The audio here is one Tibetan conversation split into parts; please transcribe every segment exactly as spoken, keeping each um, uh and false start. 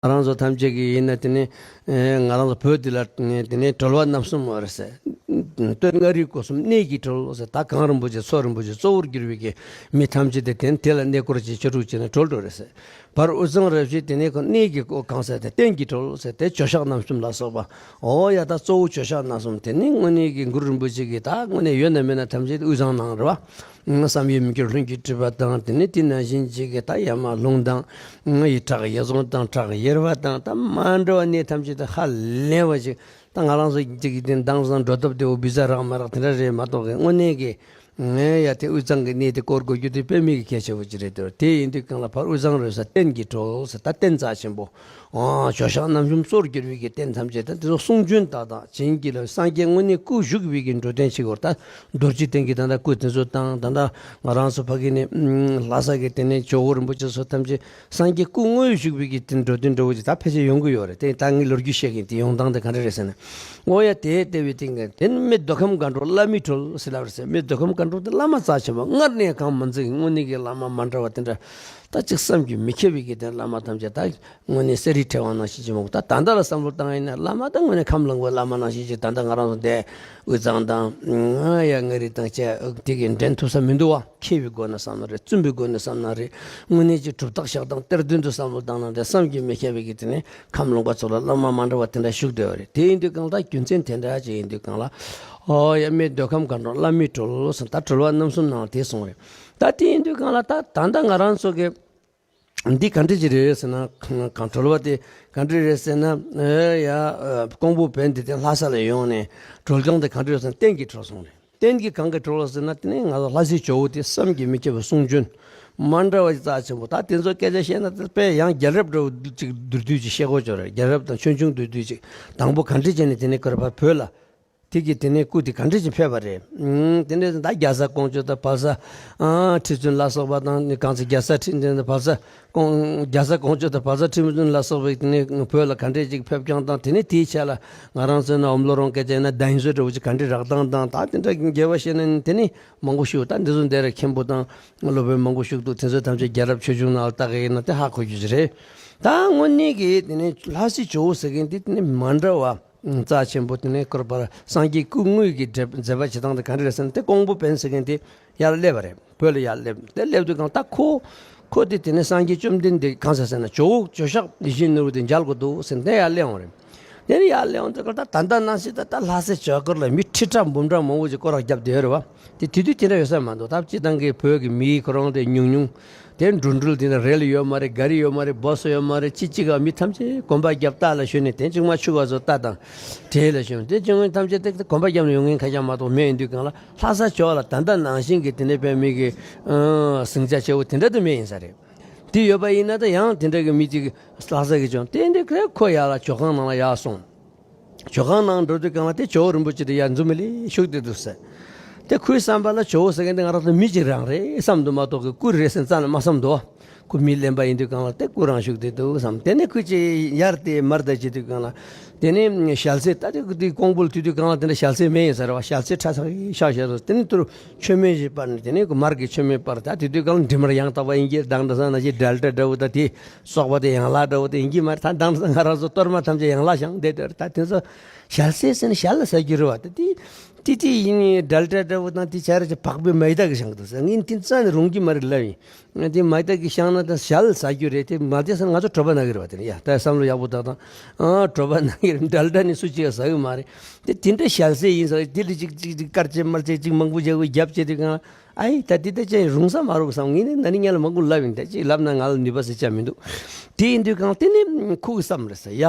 ང་རང་ཚོ་ཐམས་ཅད་ཀྱིས་ཡིན་ན་དེ་ནི་ཨེ་ང་རང་ཚོ་བོད་འདི་ལ་དེ་ནི་གྲོལ་བ་རྣམ་གསུམ་ཡོད་རེད་ཟེར། སྟོད་མངའ་རིས་སྐོར་གསུམ་གནས་ཀྱི་གྲོལ་ཟེར། ད་གངས་རིན་པོ་ཆེ་མཚོ་རིན་པོ་ཆེ་གཙོ་བོར་གྱུར་པའི་གི་མི་ཐམས་ཅད་དེ་དེ་ནི་དེ་ལ་གནས་སྐོར་གྱི་ཆོས་དྲུག་བྱས་ནས་གྲོལ་འགྲོ་རེད་ཟེར། བར་དབུས་གཙང་རབ་བཞི་དེ་ནི་ཁོ་གནས་ཀྱི་སྐོར་གང་ཟེར་ཏེ་རྟེན་གྱི་གྲོལ་ཟེར་ཏེ་ཇོ་ཤཱཀ་རྣམ་གསུམ་ལ་སོགས་པ། འོ་ཡ། ད་གཙོ་བོ་ཇོ་ཤཱཀ་རྣམ་གསུམ་དེ་ནི་དངོས་གནས་ཀྱི་གུ་རུ་རིན་པོ་ཆེ་གིས་ད་དངོས་གནས་ཡོད་ན་མེད་ན་ཐམས་ཅད་དབུས་གཙང་ནང་རེད་བ། བསམ་ཡས་མི་འགྱུར་ལྷུན་གྱིས་གྲུབ་པ་དང་དེ་ནི་དེ་ནང་བཞིན་གཅིག་གི་ད་ཡ་མ་ལུང་དང་། ཡི་བྲག་ཡེ་རྫོང་དང་བྲག་ཡེར་པ་དང་ད་མ་འདྲ་བ་གནས་ཐམས་ཅད་དུ་ཧ་ལས་པ་ཅིག་ད་ང་རང་ཚོ་གཅིག་གི་དེ་དེང་སང་འགྲོ་སྟོབས་དེ་འོ་བི་ཟ་རག་མ་རག་དེ་འདྲ་རེད་མ་གཏོགས་གི་དངོས་གནས་ཀྱི། ངས་ཡ་དེ་དབུས་གཙང་གི་གནས་དེ་སྐོར་དགོས་རྒྱུ་དེ་དཔེ་མེད་ཀྱི་གལ་ཆེ་བོ་ཅིག་རེད་དེ། དེ་ཡིན་དུས་གང་ལ་བར་དབུས་གཙང་རོལ་ས་རྟེན་གྱི་གྲོལ་ཟེར་ད་རྟེན་རྩ་ཆེན་པོ། ཨ་ཇོ་ཤཱཀ་རྣམ་གསུམ་གཙོར་གྱུར་པའི་གི་རྟེན་ཐམས་ཅད་ད་དེ་ཚོ་གསུང་རྒྱུན་ཏག་ཏག་བྱིན་གྱིས་བརླབས། སངས་རྒྱས་དངོས་གནས་སྐུ་བཞུགས་པའི་གི་འགྲོ་དོན་བྱེད་དགོས། ད་རྡོ་རྗེ་གདན་གྱི་ད་ལྟ་སྐུ་དེ་ཚོ་དང་ད་ལྟ་ང་རང་ཚོ་ཕ་གི་ནས་ལྷ་ས་གི་དེ་ནས་ཇོ་བོ་རིན་པོ་ཆེ་ཚོ་ཐམས་ཅད་སངས་རྒྱས་སྐུ་དངོས་བཞུགས་པའི་གི་དེ་འགྲོ་དོན་འགྲོ་བོ་ཅིག་ད་ཕལ་ཆེར་ཡོང་གི་ཡོད་རེད། དེ་ད་ངས་ལོ་རྒྱུས་བཤད་མཁན་དེ་ཡོང་སྟངས་དེ་ག་འདྲ་རེད་ཟེར་ན། འོ་ཡ། དེ་ལྟ་བུའི་སྟེང་གི་དེ་ནི་མི་མདོ་ཁམས་སྒང་དྲུག་བླ་མའི་གྲོལ་ཟེར་ལབ་རེད་ཟེར། མི་མདོ་ཁམས་སྒང་དྲུག་དེ་བླ་མ་རྩ་ཆེན་པོ་སྔར་ནས་གང་མ་འཛིན་དངོས་གནས་ཀྱི་བླ་མ་མ་འདྲ་བ་དེ་འདྲ། ད་ཅིག་བསམ་གྱིས་མི་ཁྱབ་པའི་གི་དེ་བླ་མ་ཐམས་ཅད་ད་དངོས་གནས་གསེར་རིའི་ཕྲེང་བ་ནང་བཞིན་ཅིག་མོ། ད་ད་ལྟ་ལ་བསམ་བློ་བཏང་ཡིན་ན་བླ་མ་ད་དངོས་གནས་ཁམས་ལོངས་པའི་བླ་མ་ནང་བཞིན་ཅིག་ད་ལྟ་ང་རང་ཚོ་འདི་དབུས་གཙང་དང་ཡ་མངའ་རིས་དང་བཅས་དེ་གི་འགྲན་ཐུབ་ས་མི་འདུག་བ། མཁས་པའི་སྒོ་ནས་བསམ་ན་རེད། བཙུན་པའི་སྒོ་ནས་བསམ་ན་རེད། དངོས་གནས་ཀྱི་གྲུབ་རྟགས་ཤག་དང་གཏེར་སྟོན་དུ་བསམ་བློ་བཏང་ན་རེད། བསམ་གྱིས་མི་ཁྱབ་པའི་གི་དེ་ནས་ཁམས་ལོངས་པ་ཚོ་ལ་བླ་མ་མ་འདྲ་བ་དེ་འདྲ་བཞུགས་བསྡད་པ་རེད། དེ་ཡིན་དུས་གང་ལྟར་རྒྱུ་མཚན་དེ་འདྲ་ཅིག་ཡིན་དུས་གང་ལ། ཨོ་ཡ། མི་མདོ་ཁམས་སྒང་དྲུག་བླ་མའི་གྲོལ་ཟེར་ད་གྲོལ་བ་རྣམ་གསུམ་ནང་དེ་གསུངས་རེད། ད་དེ་ཡིན་དུས་གང་ལ་ད་ད་ལྟ་ང་རང་ཚོ་གི་འདི་ག་འདྲ་ཅིག་རེད་ཟེར་ན། གང་གྲོལ་བ་དེ་ག་འདྲ་རེད་ཟེར་ན། ཨེ་ཡ། ཨ་ཀོང་པོ་བོན་འདི་དེ་ལྷ་ས་ལ་ཡོང་ནས་གྲོལ་སྐྱོང་དེ་ག་འདྲ་རེད་ཟེར་ན་རྟེན་གྱི་གྲོལ་གསུངས་རེད། རྟེན་གྱི་གང་གི་གྲོལ་ཟེར་ན་དེ་ནི་ང་ཚོ་ལྷ་སའི་ཇོ་བོ་དེ་བསམ་གྱིས་མི་ཁྱབ་པའི་གསུང་རྒྱུན་མ་འདྲ་བ་ཞིག་རྩ་ཆེན་པོ། ད་དེ་ཚོ་སྐད་ཆ་བཤད་ན་དེ་དཔེ་ཡང་རྒྱལ་རབས་འདྲ་བོ་ཅིག་བསྡུར་བསྡུར་ཅིག་བཤད་དགོས་ཅོག་རེད། རྒྱལ་རབས་དང་ཆོས་འབྱུང་བསྡུར་བསྡུར་ཅིག་དང་པོ་ག་འདྲ་བྱས་ནས་དེ་ནས་ཀར་བར་བོད་ལ། དེ་གི་དེ་ནས་སྐུ་དེ་ག་འདྲ་ཅིག་ཕེབས་པ་རེད། ཨང་། དེ་འདྲ་ད་རྒྱ་བཟའ་ཀོང་ཇོ་དང་བལ་བཟའ། ཨང་། ཁྲི་བཙུན་ལ་སོགས་པ་དང་ནི་གང་ཚེ་རྒྱ་བཟའ་ཁྲི་བཙུན་དང་བལ་བཟའ་ཀོང་རྒྱ་བཟའ་ཀོང་ཇོ་དང་བལ་བཟའ་ཁྲི་བཙུན་ལ་སོགས་པའི་དེ་ནས་བོད་ལ་ག་འདྲ་ཅིག་ཕེབས་ཀྱང་དང་། དེ་ནས་དེའི་ཆ་ལ་ང་རང་ཚོའི་ནང་འོམ་བློ་རོང་སྐད་ཆ་ཡིན་ན་གདན་ཡུལ་ཚོ་འདྲ་བོ་ཅིག་ག་འདྲ་རག་སྟངས་དང་། ད་དེ་འདྲ་རྒྱས་པ་བཤད་ན་ནི་དེ་ནི་མང་པོ་ཞིག་ད་འདི་ཚོ་འདིར་མཁན་པོ་དང་སློབ་དཔོན་མང་པོ་ཞིག་འདུག་དེ་ཚོ་ཐམས་ཅད་རྒྱལ་རབས་ཆོས་འབྱུང་ནང་ལ་བལྟ་གི་ཡིན་ན་དེ་ཧ་གོ་རྒྱུ་ཅིག་རེད། ད་དངོས་གནས་ཀྱི་དེ་ནས་ལྷ་སའི་ཇོ་བོ་ཟེར་མཁན་དེ་དེ་ནས་མ་འདྲ་བ། རྩ་ཆེན་པོ་དེ་ནས་ཀར་བར་སངས་རྒྱས་སྐུ་དངོས་ཀྱི་མཛད་མཛད་པ་བྱེད་སྟངས་དེ་ག་འདྲ་རེད་ཟེར་ན། དེ་ཀོང་པོ་བོན་ཟེར་མཁན་དེ་ཡར་སླེབས་པ་རེད། བོད་ལ་ཡར་སླེབས། དེ་སླེབས་དུས་གང་ད་ཁོ་ཁོ་དེ་དེ་ནས་སངས་རྒྱས་བཅོམ་ལྡན་འདས་གང་ཟེར་ཟེར་ན་ཇོ་བོ་ཇོ་ཤཱཀ་ཡིད་བཞིན་ནོར་བུ་དེ་མཇལ་དགོས་འདུག་ཟེར་ནས་དེ་ཡར་སླེབས་འོང་རེད། དེ་ནས་ཡར་སླེབས་འོང་དུས་ཀར་ད་ད་ལྟ་ནང་བཞིན་ད་ལྟ་ལྷ་སའི་ཇོ་ཀར་ལ་མི་ཁྲི་ཕྲག་འབུམ་ཕྲག་མང་པོ་ཅིག་སྐོར་ར་བརྒྱབ་བསྡད་ཡོད་རེད་བ། དེ་དེ་དུས་དེ་འདྲ་ཡོད་ས་མ་འདུག་ད་སྤྱི་བཏང་གི་བོད་ཀྱི་མི་ཁོ་རང་དེ་ཉུང་ཉུང་། དེ་འགྲོ་འགྲུལ་དེ་འདྲ་རེལ་ཡོད་མ་རེད། ག་རི་ཡོད་མ་རེད། བཱ་སི་ཡོད་མ་རེད། ཅི་གཅིག་ག་མི་ཐམས་ཅད་གོམ་པ་རྒྱབ་རྟ་ལ་ཞོན་ནས་དེ་གཅིག་མ་ཆུ་བ་ཚོ་རྟ་དང་བྲེ་ལ་ཞོན། དེ་གཅིག་མ་ཐམས་ཅད་དེ་གོམ་པ་རྒྱབ་ནས་ཡོང་མཁན་ཁ་ཤས་མ་གཏོགས་མེད། ཡིན་དུས་གང་ལ་ལྷ་ས་ཇོ་བོ་ལ་ད་ལྟ་ནང་བཞིན་གྱི་དེ་འདྲ་བོད་མི་གི་ཨ་ཟིང་ཆ་ཆེ་བོ་དེ་འདྲ་དུ་མེད་ཡིན་ས་རེད། དེ་ཡོད་པ་ཡིན་ན་ད་ཡང་དེ་འདྲ་གི་མི་གཅིག་ལྷ་ས་གི་ཇོ་བོ་དེ་འདྲ་ཁོ་ཡར་ལ་ཇོ་ཁང་ནང་ལ་ཡར་སོང་། ཇོ་ཁང་ནང་འགྲོ་དུས་གང་ལ་དེ་ཇོ་བོ་རིན་པོ་ཆེ་དེ་ཡར་འཛུམ་མི་ལེ་བཞུགས་བསྡད་འདུག་ཟེར། དེ་ཁོའི་བསམ་པ་ལ་ཇོ་བོ་ཟེར་མཁན་དེ་ང་རང་ཚོ་མི་གཅིག་རང་རེད་བསམ་འདུག་མ་གཏོགས་ཀྱི་སྐུ་རེད་ཟེར་རྩ་ནས་མ་བསམ་འདུག་ཁོ་མི་གླེན་པ་ཡིན་དུས་གང་ལ་དེ་སྐུ་རང་བཞུགས་བསྡད་འདུག་བསམ། དེ་ནས་ཁོ་ཅིག་ཡར་དེ་མར་ད་བྱེད་དུས་གང་ལ། དེ་ནས་ཞལ་ཟས་ད་དེ་དེ་ཀོང་པོ་ལ་དུས་དུས་གང་ལ་དེ་འདྲ་ཞལ་ཟས་མེད་ཡིན་ས་རེད་བ། ཞལ་ཟས་ཁྲ་ཚ་གི་ཤག་ཤག་རེད། དེ་ནས་དུར་མཆོད་མེ་ཞིག་སྤར་ནས་དེ་ནས་མར་གྱི་མཆོད་མེ་སྤར། ད་དེ་དུས་གང་ལ་འབྲི་མར་ཡང་དག་པ་ཡིན་གྱི་དང་འདྲ་ས་ན་ཅིག་འབྲེལ་སྒྲ་འདྲ་བོ་ད་དེ། སོགས་པ་དེ་ཡན་ལག་འདྲ་བོ་དེ་ཡིན་གྱི་མ་རེད། ད་དེང་སང་ང་རང་ཚོ་གཏོར་མ་ཐམས་ཅད་ཡན་ལག་བཞེངས་བསྡད་དེ་རེད། ད་དེ་ཚོ་ཞལ་ཟས་ཟེར་ན་ཞལ་ལ་ཟ་རྒྱུ་རེད་བ། ད་དེ་ཏི་ཏི་ཡིན་འབྲེལ་སྒྲ་འདྲ་བོ་དང་དེ་བྱ་ར་ཅིག་བག་པའི་མེ་སྟག་གིས་བཞེངས་འདུག་ཟེར། ངས་དེ་རྩ་ནས་རུང་གི་མ་རེད་ལབ་ཡིན། དེ་མེ་སྟག་གིས་བཞེངས་ན་ད་ཞལ་ལ་ཟ་རྒྱུ་རེད། དེ་མ་བསྡད་ས་ང་ཚོ་གྲོད་པ་ན་གི་རེད་བ། དེ་ནས་ཡ་ད་བསམ་བློ་ཡག་པོ་བཏང་དང་། ཨ་གྲོད་པ་ན་གི་རེད། འབྲེལ་སྒྲ་ནི་སུ་གཅིག་ཡང་ཟ་གི་མ་རེད། དེ་དེ་འདྲ་ཞལ་ཟས་ཡིན་ཟེར། དེ་ལ་ཅིག་ཅིག་ཅིག་དཀར་ཆེ་དམར་ཆེ་ཅིག་མང་པོ་བྱས་པའི་རྒྱབ་བྱས་དེ་གང་། ཨའི་ད་འདི་ད་ཅི་རུང་ས་མ་རུང་བསམ། ངས་ནི་ན་ནིང་ཉལ་མང་པོ་ལབ་ཡིན། ད་ཅི་ལབ་ན་ང་ལ་ནུས་པ་ཟེར་ཆ་མི་འདུག་དེ་ཡིན་དུས་གང་དེ་ནི་ཁུག་བསམ་རེད་ཟེར། ཡ་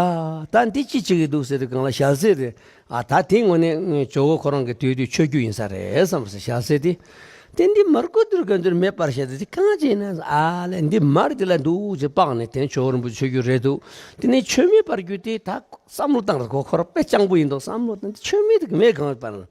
ད་འདི་ཅི་བྱེད་ཀྱི་འདུག་ཟེར་དུས་གང་ལ་ཞལ་ཟས་རེད། ཨ་ད་དེ་དངོས་གནས་ཇོ་བོ་ཁོ་རང་གི་དུས་དུས་མཆོད་རྒྱུ་ཡིན་ས་རེད་བསམ་རེད་ཟེར། ཞལ་ཟས་དེ་དེ་འདི་མར་ཀོ་དུར་ག་འདིར་མེ་སྤར་བྱས་ཏེ་དེ་གང་ཅི་ཡིན་ན། ཨ་ལས་འདི་མར་དེ་ལ་འདུག་ཅེས་སྤགས་ནས་དེ་ཇོ་བོ་རིན་པོ་ཆེ་མཆོད་རྒྱུ་རེད་འདུག་དེ་ནས་མཆོད་མེ་སྤར་རྒྱུ་དེ་ད་བསམ་བློ་བཏང་རེད། ཁོ་ཁོ་རང་དཔེ་སྤྱང་པོ་ཡིན་འདུག་བསམ་བློ་བཏང་དེ་མཆོད་མེ་དེ་གི་མེ་གང་སྤར།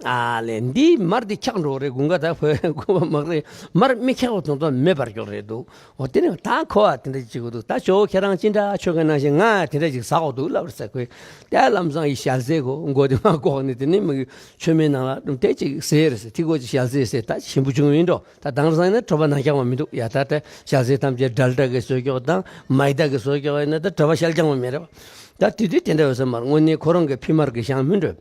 ཨ་ལས་འདི་མར་འདི་འཁྱག་འགྲོ་རེད། དགུན་ཁ་ད་ཕོ་དགུན་ཁ་མ་རེད། མར་མི་འཁྱག་པ་དོན་དུ་མེ་འབར་འགྱོ་རེད་འདུག་འོ་དེ་ནས་ད་ཁོ་བ་དེ་འདྲ་ཅིག་འདུག་ད་ཇོ་བོ་ཁྱེད་རང་ཅི་འདྲ་མཆོད་མཁན་ནང་བཞིན་ང་དེ་འདྲ་ཅིག་ཟ་དགོས་འདུག་ལབ་རེད་ཟེར། ཁོས་དེ་ལམ་སང་ཡི་ཞལ་ཟས་གོ་མགོ་དེ་མ་ལྐོག་ནས་དེ་ནས་མི་མཆོད་མེ་ནང་ལ་དེ་ཅིག་ཟས་རེད་ཟེར། དེ་ཁོ་ཅིག་ཞལ་ཟས་ཟས། ད་ ཞིམ་པོ་བྱུང་ཡིན་འགྲོ། ད་དེང་སང་ན་གྲོད་པ་ནང་རྐྱང་བ་མི་འདུག་ཡ། ད་ལྟ་ཞལ་ཟས་ཐམས་ཅད་ཌལ་ཊ་གི་བཟོས་ཀྱོག་དང་མའི་ད་གི་བཟོས་ཀྱོག་ཡིན་ན་ད་གྲོད་པ་ཤར་རྐྱང་བ་མེད་རེད་བ། ད་དེ་དུས་དེ་འདྲ་ཡོད་ས་མ་རེད། དངོས་གནས་ཁོ་རང་གི་ཕི་མར་གི་ཞང་མི་འགྲོ།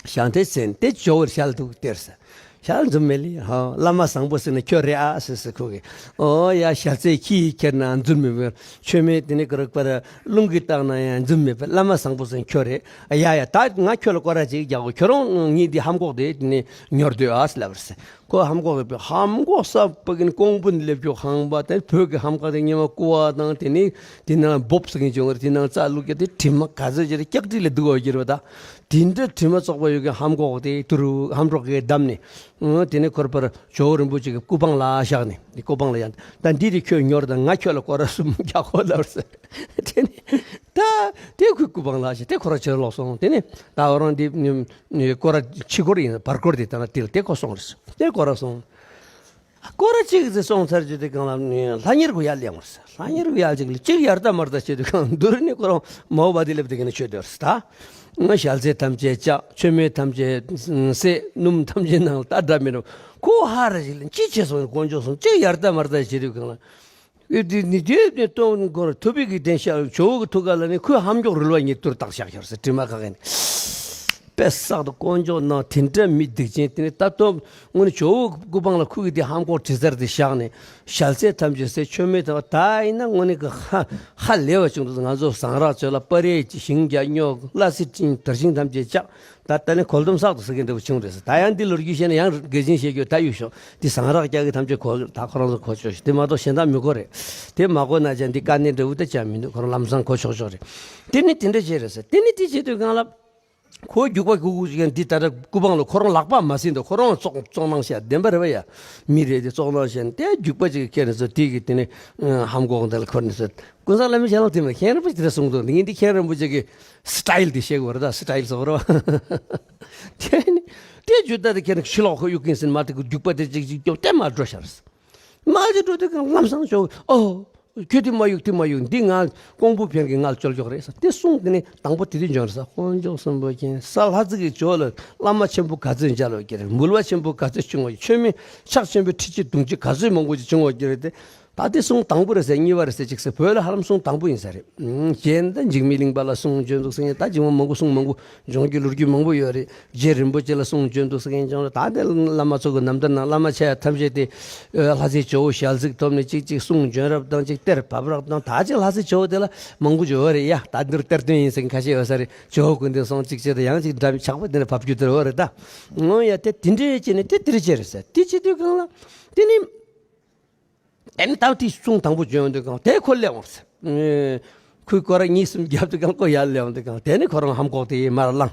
ཞང་དེ་ཟེར་དེ་ཇོ་བོར་ཞལ་འདུག་སྟེར་ཟེར། ཞལ་འཛུམ་མེད་ལེ། ཧ། བླ་མ་བཟང་པོ་ཟེར་ན་ཁྱོད་རེད་ཨ་ཟེར་ཟེར་ཁོ་གིས། ཨོ་ཡ། ཞལ་ཟས་ཁྱི་ཡིས་ཁྱེར་ན་འཛུམ་མེད་པར། མཆོད་མེ་དེ་ནི་ག་རེ་པར་རླུང་གིས་བཏང་ན་ཡང་འཛུམ་མེད་པར། བླ་མ་བཟང་པོ་ཟེར་ན་ཁྱོད་རེད་ཨ། ཡ་ཡ། ད་ང་ཁྱོད་ལ་སྐོར་ར་ཅིག་རྒྱག་གོ། ཁྱོད་རང་ངའི་འདི་ཧམ་གོག་དེ་དེ་ནི་ཉོར་སྡོད་ཨ་ཟེར་ལབ་པར་ཟེར། ཁོ་ཧམ་གོག་གི་ཧམ་གོག་ས་པ་གིན་ཀོང་པོ་ནས་སླེབས་ཀྱོག་ཧམ་པ་དེ་བོད་ཀྱི་ཧམ་གོག་དེ་ཉི་མ་ཀུ་བ་དང་དེ་ནི་དེ་ནང་བོབ་ཟེར་གིན་བྱུང་བར་དེ་ནང་རྩ་བླུགས་ཀྱ་དེ་དྲི་མ་ག་ཚོད་ཅིག་རེད། སྐྱག་དྲི་ལས་སྡུག་བ་ཡོད་ཀྱི་རེད་བ། ད་དེ་འདྲ་དྲི་མ་བཙོག་པ་ཡོད་ཀྱི་ཧམ་གོག་དེ་དུ་རུ་ཧམ་གོག་གིས་བསྡམས་ནས། ཨང་། དེ་ནས་ཁོར་པར་ཇོ་བོ་རིན་པོ་ཆེ་གི་སྐུ་པང་ལ་བཞག་ནས། དེ་སྐུ་པང་ལ་ཡང་ད་འདི་རེད་ཁྱོད་ཉོར་དང་། ང་ཁྱོད་ལ་སྐོར་ར་གསུམ་རྒྱག་གོ་ལབ་ཟེར། དེ་ནས་ད་དེ་ཁོའི་སྐུ་པང་ལ་བཞག་དེ་ཁོ་ར་ཕྱིར་ལོག་སོང་། དེ་ནས་ད་འོ་རང་འདི་སྐོར་ར་ཕྱི་སྐོར་ཡིན། བར་སྐོར་དེ་ད་ན་དེ་ལ་དེ་ཁོ་སོང་རེད། དེ་སྐོར་ར་སོང་། སྐོར་ར་གཅིག་ཙམ་སོང་ཚར་རྗེས་དེ་གང་ལ་ལྷ་གཉེར་གོ་ཡར་སླེབས་པར་ཟེར། ལྷ་གཉེར་གོ་ཡར་ཅིག་ལ་གཅིག་ཡར་ལྟ་མར་ལྟ་བྱེད་དུས་གང་དུ་རུ་ནི་ཁོ་རང་མའོ་བ་དེ་སླེབས་དེ་ག་ནས་ཆོད་དེ་བར་ཟེར། ད་ང་ཞལ་ཟས་ཐམས་ཅད་བཅག་མཆོད་མེ་ཐམས་ཅད་བསད། སྣུམ་ཐམས་ཅད་ནང་ལ་ལྟ་འདྲ་མི་འདྲ། ཁོ་ཧ་ར་ཞིག་ལ་ཅི་བྱས་སོང་། དཀོན་མཆོག་གསུམ། གཅིག་ཡར་ལྟ་མར་ལྟ་བྱེད་དུས་གང་ལ། ཨེ་དེ་ནི་དེ་ནི་སྟོན་འཁོར་ཐུབ་པའི་གི་དེ་ཤ་ཇོ་བོ་གི་ཐུགས་ཀ་ལ་ནི་ཁོའི་ཧམ་མགྱོགས་རིལ་བ་གཉིས་དུར་བཏགས་བཞག་ཤར་ཟེར། དྲི་མ་ཁ་གན་པེ་སག་ཏུ་དཀོན་མཆོག་ནང་དེ་འདྲ་མི་སྡིག་ཅན་དེ་ནི་ད་སྟོབས་དངོས་གནས་ཇོ་བོ་གི་སྐུ་པང་ལ་ཁོ་གི་དེ་ཧམ་གོག་དྲི་ཟར་དེ་བཞག་ནས་ཞལ་ཟས་ཐམས་ཅད་ཟས། མཆོད་མེ་ཐམས་ད་ཡིན་ན་དངོས་གནས་གི་ཧ་ཧ་ལས་པ་བྱུང་འདུག་ང་ཚོ་ཟངས་རག་ཚོད་ལ་པ་རེ་ཞིང་རྒྱ་སྨྱོ་ལ་སི་ཅིང་དར་ཤིང་ཐམས་ཅད་བཅག་ད་ལྟ་ནི་གོལ་དུམ་སག་ཏུ་ཟེར་གི་འདྲ་བོ་བྱུང་རེད་ཟེར། ད་ཡང་འདི་ལོ་རྒྱུས་བཤད་ན་ཡང་དགེ་ཆེན་བཤད་རྒྱུ་ད་གཡུག་ཤོག་འདི་ཟངས་རག་རྒྱག་གི་ཐམས་ཅད་གོ་ད་ཁོ་རང་ཚོ་གོ་ཆོག་ཤོག་དེ་མ་གཏོགས་གཞན་དག་མི་གོ་རེད། དེ་མ་གོ་ན་ཅང་འདི་དཀའ་གནད་འདྲ་བོ་ད་ཅང་མི་འདུག་ཁོ་རང་ལམ་སང་གོ་ཆོག་ཆོག་རེད། དེ་ནི་དེ་འདྲ་བྱས་རེད་ཟེར། དེ་ནི་དེ་བྱེད་དུས་གང་ལ་ཁོ་རྒྱུག་པ་རྒྱུག་རྒྱུག་ཅིག་འདི་ད་ལྟ་སྐུ་པང་ལ་ཁོ་རང་ལག་པ་མ་ཟིན་འདུག་ཁོ་རང་བཙོག་བཙོག་སྣང་ཤ་བདེན་པ་རེད་པ་ཡ། མི་རེད་དེ་བཙོག་སྣང་ཤ་དེ་རྒྱུག་པ་ཅིག་ཁྱེར་ནས་ཚོ་དེ་གི་དེ་ནི་ཧམ་གོག་འདི་ལ་འཁོར་ནས་ཚོ། ཀུན་བཟང་བླ་མའི་ཞལ་ལག་དེ་མ་མཁན་རིན་པོ་ཆེ་དེ་གསུངས་འདུག་ངས་འདི་མཁན་རིན་པོ་ཆེ་གི་སི་ཊའིལ་དེ་བཤད་དགོས་རེད་ད། སི་ཊའིལ་ཟེར་བ་རེད་བ། དེ་ནི་དེ་རྒྱུ་ད་དེ་ཁྱེད་ནི་ཕྱི་ལོགས་ཁོ་གཡུག་གིན་ཟིན་མ་དེ་གི་རྒྱུག་པ་དེ་ཅིག་ཅིག་སྐྱོབ་དེ་མ་འགྲོ་ཤར། མ་ཅིག་འགྲོ་དེ་གང་ལམ་སང་ཞོག་ཨོ། ཁྱོད་དེ་མ་གཡུག་དེ་མ་གཡུག་འདི་ང་ཀོང་པོ་བོན་གྱི་ང་ལ་བཅོལ་ཆོག་རེད་ཟེར་དེ་གསུངས། དེ་ནི་དང་པོ་དེ་དུས་འབྱོན་རེད་ཟེར། དཀོན་མཆོག་གསུམ་པོ་མཁྱེན། ས་ལྷ་རྫི་གི་ཇོ་ལ་བླ་མ་ཆེན་པོ་ག་ཚོད་མཇལ་བ་ཀྱི་རེད། འབུལ་བ་ཆེན་པོ་ག་ཚོད་བྱུང་བ་ཀྱི་མཆོད་མེ་ཕྱག་ཆེན་པོའི་ཁྲི་ཆེན་དུང་ཆེན་ག་ཚོད་མང་པོ་ཅིག་བྱུང་བ་ཀྱི་རེད་དེ། ད་དེ་གསུང་དང་པོ་རེད་ཟེར། གཉིས་པ་རེད་ཟེར། གཅིག་ཟེར། བོད་ལ་ཧ་ལམ་གསུང་དང་པོ་ཡིན་ས་རེད། གཞན་ད་འཇིགས་མེད་གླིང་པ་ལ་གསུང་འབྱོན་འདུག་ཟེར་མཁན་ད་འཇིགས་མ་མང་པོ་གསུང་མང་པོ་འབྱོན་གྱི་ལོ་རྒྱུས་མང་པོ་ཡོད་རེད། རྗེ་རིན་པོ་ཆེ་ལ་གསུང་འབྱོན་འདུག་ཟེར་མཁན་ཀྱང་རེད། ད་དེ་བླ་མ་ཚོ་གི་རྣམ་ཐར་ནང་བླ་མ་ཆེ་ཐམས་ཅད་དེ་ལྷ་སའི་ཇོ་བོ་ཞལ་གཟིགས་ཐོབ་ནས་གཅིག་གཅིག་གསུང་འབྱོན་རབས་དང་གཅིག་གཏེར་བབས་རབས་དང་། ད་ཅིག་ལྷ་སའི་ཇོ་བོ་དེ་ལ་མང་པོ་ཅིག་ཡོད་རེད་ཡ། ད་འདིར་གཏེར་སྟོན་ཡིན་ཟེར་མཁན་ཁ་ཤས་ཡོད་ས་རེད། ཇོ་བོ་ཀུན་ལྡན་སོང་གཅིག་བྱས་ཏེ་ཡང་གཅིག་འདྲ་མི་ཆགས་པ་དེ་འདྲ་བབས་རྒྱུ་དེ་ཡོད་རེད་ད། འོ་ཡ་དེ་དེ་འདྲས་བྱས་ནས་དེ་དེ་རེད་བྱས་རེད་ཟེར། དེ་བྱེད་དུས་གང་ལ་དེ་ནི། དེ་ནི་ད་དེ་གསུང་དང་པོ་བྱོན་འདུག་གང་དེ་ཁོ་སླེབས་འོང་ཟེར། ཁོས་སྐོར་ར་གཉིས་གསུམ་བརྒྱབ་འདུག་གང་ཁོ་ཡར་སླེབས་འོང་འདུག་གང་དེ་ནི་ཁོ་རང་ཧམ་གོག་དེ་མར་ལངས།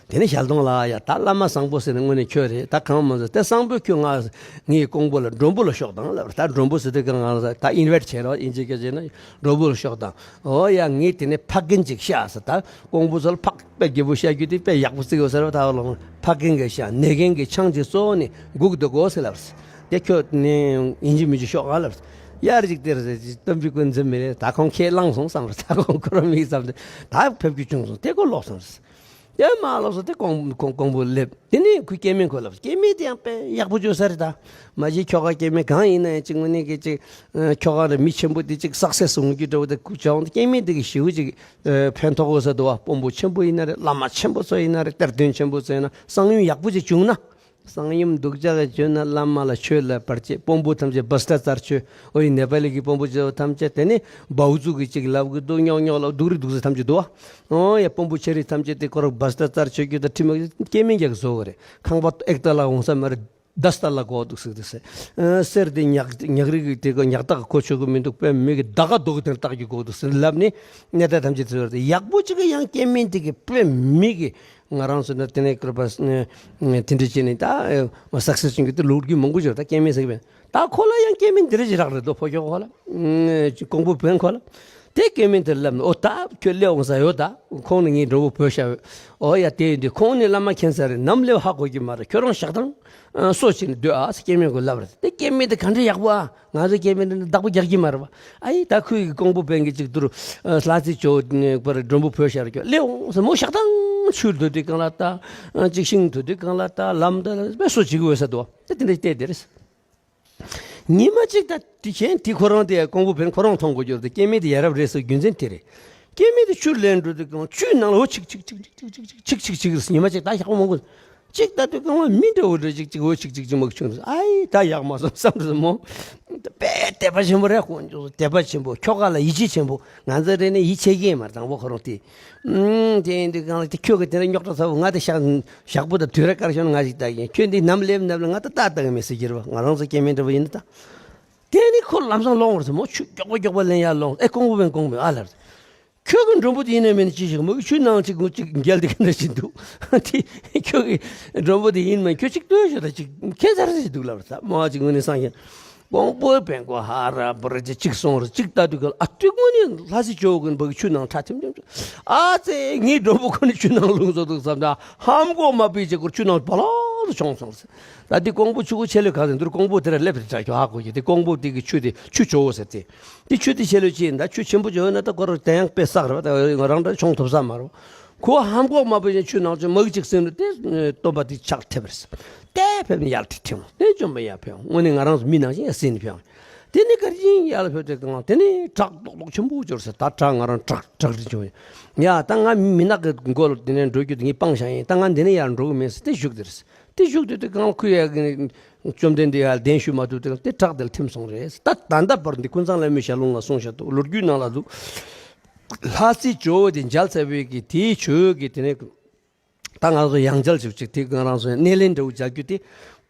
དེ་ནི་ཞལ་གདོང་ལ་ཡ་ད་བླ་མ་བཟང་པོ་ཟེར་ནི་དངོས་གནས་ཁྱོད་རེད། ད་གང་མ་ཟེར་དེ་བཟང་པོ་ཁྱོད་ང་ངའི་ཀོང་པོ་ལ་མགྲོན་པོ་ལ་ཤོག་དང་ལབ། ད་མགྲོན་པོ་ཟེར་དུས་གང་ང་ད་ཨིན་ཝའིཊ་བྱས་རོགས་ཨིན་ཇི་སྐད་བྱས་ན་མགྲོན་པོ་ལ་ཤོག་དང་། འོ་ཡ་ངས་དེ་ནི་ཕ་རྒན་ཅིག་བཤད་ཟེར། ད་ཀོང་པོ་ཚོ་ལ་ཕག་དཔེ་རྒྱལ་པོ་བཤད་རྒྱུ་དེ་དཔེ་ཡག་པོ་བརྩི་དགོས་ཟེར་བ། ད་བ་ལོང་ཕ་རྒན་གྱི་ཤ་ནད་རྒན་གྱི་ཆང་གཅིག་གཙོ་བོ་ནི་སྒུག་འདུག་གོ་ཟེར་ལབ། དེ་ཁྱོད་ནི་ཡིན་གཅིག་མིན་གཅིག་ཤོག་ཨ་ལབ། ཡར་ཅིག་དེར་ཟེར་གྱི་གཏམ་རྒྱུད་ཀུན་འཛིན་མི་རེད། ད་ཁོང་ཁས་བླངས་སོང་བསམ་རེད། ད་ཁོང་ཁོ་རང་མིག་བསམ་དེ་ད་ཕེབས་རྒྱུ་བྱུང་སོང་། དེ་ཁོ་ལོག་སོང་རེད། དེ་མ་ལོག་སོང་། དེ་ཀོང་ཀོང་ཀོང་པོ་སླེབས། དེ་ནི་ཁོའི་སྐྱེ་དམན་ཁོ་ལབ། སྐྱེ་དམན་དེ་ཡང་དཔེ་ཡག་པོ་བྱུང་ས་རེད། ད་མ་གཞི་ཁྱོ་ག་སྐྱེ་དམན་གང་ཡིན་ན་ཡང་གཅིག་དངོས་གནས་ཀྱི་གཅིག་ཁྱོ་ག་རེ་མི་ཆེན་པོ་དེ་གཅིག་སག་སེ་སི་འོང་རྒྱུ་འདྲ་བོ་དེ་ཁུ་བྱ་འོང་། སྐྱེ་དམན་དེ་གི་ཞེ་པོ་ཅིག་ཕན་ཐོགས་དགོས་ས་འདུག་བ། དཔོན་པོ་ཆེན་པོ་ཡིན་ན་རེད། བླ་མ་ཆེན་པོ་ཚོ་ཡིན་ན་རེད། གཏེར་སྟོན་ཆེན་པོ་ཚོ་ཡིན་ན་གསང་ཡུམ་ཡག་པོ་ཅིག་བྱུང་ན། གསང་ཡུམ་སྡུག་ཅག་གི་བྱུང་ན་བླ་མ་ལ་ཆོས་ལ་བར་ཆད། དཔོན་པོ་ཐམས་ཅད་བྷ་སྟ་ཙར་ཆོས། ཨོ་ཡི་ནེ་པ་ལི་གི་དཔོན་པོ་ཆོས་ཐམས་ཅད་དེ་ནི་བའུ་ཙུ་གི་ཅིག་ལབ་གི་འདུག་སྙོག་སྙོག་ལ་སྡུག་རི་སྡུག་ས་ཐམས་ཅད་འདུག་བ། ཨོ་ཡ་དཔོན་པོ་ཆེ་རིགས་ཐམས་ཅད་དེ་ཁོ་རང་བྷ་སྟ་ཙར་ཆོས་རྒྱུ་དང་ཁྲིམས་སྐྱེ་དམན་རྒྱག་བཟོ་གི་རེད། ཁང་པ་ཨེག་ཏ་ལ་འོང་ས་མ་རེད། ད་སྟ་ལ་གོ་འདུག་ཟེར་དུས་ཟེར། གསེར་དེ་ཉག་ཉག་རིགས་ཀྱི་དེ་ག་ཉག་ཐག་གོ་ཆོད་གི་མི་འདུག་དཔེ་མི་གི་ད་ག་རྡོ་གི་དེར་བཏགས་རྒྱུ་གོ་འདུག་ཟེར་ལབ་ནས་གནས་སྟངས་ཐམས་ཅད་ཚོར་ཏེ་ཡག་པོ་ཅིག་གི་ཡང་སྐྱེ་དམན་དེ་གི་དཔེ་མི་གི་ང་རང་ཚོ་ན་དེ་ནས་ཀར་པ་དེ་འདྲ་བྱས་ནས་ད་སག་སེ་སི་བྱུང་གི་དེ་ལོ་རྒྱུས་མང་པོ་ཅིག་ད་སྐྱེ་དམན་ཟེར་གི་མེད། ད་ཁོ་ལ་ཡང་སྐྱེ་དམན་འདི་འདྲ་ཅིག་རག་རེད་དོ། ཕོ་ཁྱོ་ཁོ་ལ་ཀོང་པོ་བོན་ཁོ་ལ། དེ་སྐྱེ་དམན་དེར་ལབ་ནས། ཨོ་ད་ཁྱོད་སླེབས་འོང་ས་ཡོད། ད་ཁོང་ནི་ངའི་མགྲོན་པོ་བོས་ཤག། ཨོ་ཡ། དེ་ཡིན་དུས་ཁོང་ནི་བླ་མ་མཁྱེན་ས་རེད། ནམ་སླེབས་ཧ་གོ་གི་མ་རེད། ཁྱོད་རང་ཞག་དང་། ཨ། གསོ་བྱས་ནས་སྡོད་ཨ་ཟེར་སྐྱེ་དམན་ཀུན་ལབ་རེད། དེ་སྐྱེ་དམན་དེ་ག་འདྲ་ཡག་པོ་ཨ། ང་ཚོ་སྐྱེ་དམན་དེ་བདག་པོ་རྒྱག་གི་མ་རེད་པ། ཨ་ཡི་ད་ཁོའི་གི་ཀོང་པོ་བན་གྱི་གཅིག་ཏུ་རུ། ཨ། ལྷ་རྩེ་ཇོ་བོ་པར་མགྲོན་པོ་བོས་ཤག་རེད། ཁྱོད་སླེབས་འོང་ཟེར། མོ་ཞག་དང་ཆུ་འདོད་དུས་གང་ལ་ད། ཨ། གཅིག་ཤིང་འདོད་དུས་གང་ལ་ད། ལམ་ད་དཔེ་གསོ་བྱེད་ཀྱི་འོས་ས་འདུག། དེ་དེ་འདྲ་བལྟས་དེ་རེད། ཉི་མ་གཅིག་ད་དེ་གཞན་དེ་ཁོ་རང་དེ་ཀོང་པོ་བན་ཁོ་རང་མཐོང་དགོས་རྒྱུ་རེད། དེ་སྐྱེ་དམན་དེ་ཡ་རབས་རེད་ཟེར་རྒྱུ་མཚན་དེ་རེད། སྐྱེ་དམན་དེ་ཆུ་ལེན་འགྲོ་དུས་གང་ཆུའི་ནང་ལ་འོ་ཆིག་ཆིག་ཆིག་ཆིག་ཆིག་ཆིག་ཆིག་ཆིག་ཆིག་ཆིག་ཆིག་ཆིག་ཆིག་ཉི་མ་གཅིག་ད་ཞག་པོ་མང་པོ། གཅིག་ལྟ་དུས་གང་བ་མི་འདྲ་བོ་འདྲ་ཅིག་ཅིག་འོ་ཅིག་ཅིག་ཅིག་མ་བྱུང་། ཨའི་ད་ཡག་མ་སོང་བསམ་རེད་མོ། དཔེ་དད་པ་ཆེན་པོ་རེད། ཁོང་ཚོ་དད་པ་ཆེན་པོ། ཁྱོ་ག་ལ་ཡིད་ཆེས་ཆེན་པོ། ང་ཚོ་རེ་ནས་ཡིད་ཆེས་ཀྱི་ཡིན་མ་རེད། དང་པོ་ཁོ་རང་དེ། ཨུམ། དེ་ཡིན་དུས་གང་ལ་དེ་ཁྱོད་ཀྱི་དེ་འདྲ་རྙོག་དྲ་ཚ་བོ། ང་དེ་ཞག་ཞག་པོ་དང་དུས་ར་དཀར་ཤོང་ང་ཞིག་ལྟ་གིན། ཁྱོད་འདི་ནམ་སླེབས་ནམ་ལ་ང་ད་ལྟ་ལྟ་གི་མེད་ཟེར་གྱི་རེད་པ། ང་རང་ཚོ་སྐྱེ་དམན་འདྲ་བོ་ཡིན་ན་ད། དེ་ནི་ཁོ་ལམ་སང་ལོང་བར་སོང་མོ། ཆུ་མགྱོགས་པོ་མགྱོགས་པོ་ལེན་ཡར་ལོང་། ཨེ་ཀོང་པོ་བན་ཀོང་པོ་ཨ་ལབ། ཁྱོད་ཀྱི་མགྲོན་པོ་དེ་ཡིན་ནམ་མིན་ནམ་ཅི་ཞིག་མོ་གི་ཆུ་ནང་ཅིག་ངུ་ཅིག་འགྱེལ་དེ་ག་འདྲ་ཞིག་འདུག། དེ་ཁྱོད་ཀྱི་མགྲོན་པོ་དེ་ཡིན་མིན་ཁྱོད་ཅིག་ལྟོས་ཤོག་ད། ཅིག་ཁྱད་མཚར་ཞིག་འདུག་ལབ་ས། མོ་ཅིག་ངུ་ནས་སང་ཞིང་ཀོང་པོ་བན་ཀོང་ཧ་ར་པོ་ར་ཅིག་ཅིག་སོང་ར། ཅིག་ལྟ་དུས་ག་ལ་ཨ་ཏུ་ངུ་ནས་ལྷ་སྲས་ཇོ་བོ་གི་འབག་གི་ཆུ་ནང་ཁྲ་ཐིམ་ཐིམ་ཐིམ། ཨ་ཙེ་ངའི་མགྲོན་པོ་ཁོ་ནི་ཆུ་ནང་ལྷུང་སོང་འདུག་བསམ་ད་ཧམ་གོ་མ་པའི་རྗེས་ཁོ་ཆུ་ནང་བ་ལོག་ཏུ་མཆོངས་སོང་ཟེར། ད་འདི་ཀོང་པོ་ཆུ་བོ་ཆེ་ལོས་ག་ཚོད་འདུག། ཀོང་པོ་དེ་ར་སླེབས་ཏེ་དྲག་ཁྱོད་ཧ་གོ་གི། དེ་ཀོང་པོ་དེ་གི་ཆུ་དེ་ཆུ་ཇོ་བོ་ཟེར་ཏེ། དེ་ཆུ་དེ་ཆེ་ལོས་ཅི་ཡིན། ད་ཆུ་ཆེན་པོ་ཇོ་བོ་ན་ད་ཁོ་ར་དེ་ཡང་དཔེ་བསགས་རེད་པ། ད་ང་རང་འདྲ་མཆོང་ཐུབ་ས་མ་རེད། ཁོ་ཧམ་གོ་མ་པའི་ཆུ་ནང་ཆུ་མ་གི་ཅིག་སེམས་ནས་དེ་སྟོན་པ་དེ་ཕྱག་ཐེབས་རེད། དེ་ཕེབས་ནས་ཡར་ཁྲིད་ཁྲིད་འོང་། དེ་འཇོམས་པ་ཡར་ཕེབས་འོང་། དངོས་གནས་ང་རང་ཚོ་མི་ནང་བཞིན་ཡར་གསན་ནས་ཕེབས་འོང་། དེ་ནས་གར་ཡིན་ཡར་ལ་ཕེབས་དུས་གང་དེ་ནས་བྲག་རྡོག་རྡོག་ཆེན་པོ་འབྱོར་ཟེར། ད་བྲག་ང་རང་བྲག་བྲག་རི་བྱུང་། ཡ་ད་ང་མི་ནག་གི་མགོ་ལ་དེ་ནས་འགྲོ་རྒྱུ་དེ་ངས་སྤངས་བཞག་ཡིན། ད་ང་འདི་ནས་ཡར་འགྲོ་གི་མིན་ཟེར་དེ་བཞུགས་དེ་རེད། དེ་བཞུགས་དུས་དེ་གང་ཁོས་ཡ་གི་བཅོམ་ལྡན་འདས་ཡར་གདན་ཞུ་མ་ཐུབ་དེ་དེ་བྲག་དེ་ལ་ཐིམ་སོང་རེད། ད་ད་ལྟ་བར་འདི་ཀུན་བཟང་བླ་མའི་ཞལ་ལུང་ལ་གསུངས་བཞག་འདུག། ལོ་རྒྱུས་ནང་ལ་འདུག། ལྷ་རྩེ་ཇོ་བོ་དེ་མཇལ་ཚར་བའི་གི་དེའི་ཆོས་ཀྱི་དེ་ནས། ད་ང་ཚོ་ཡང་མཇལ་ཞིག་ཅིག་དེ་ང་རང་ཚོ་སྣེ་ལེན་འདྲ་བོ་མཇལ་རྒྱུ་དེ།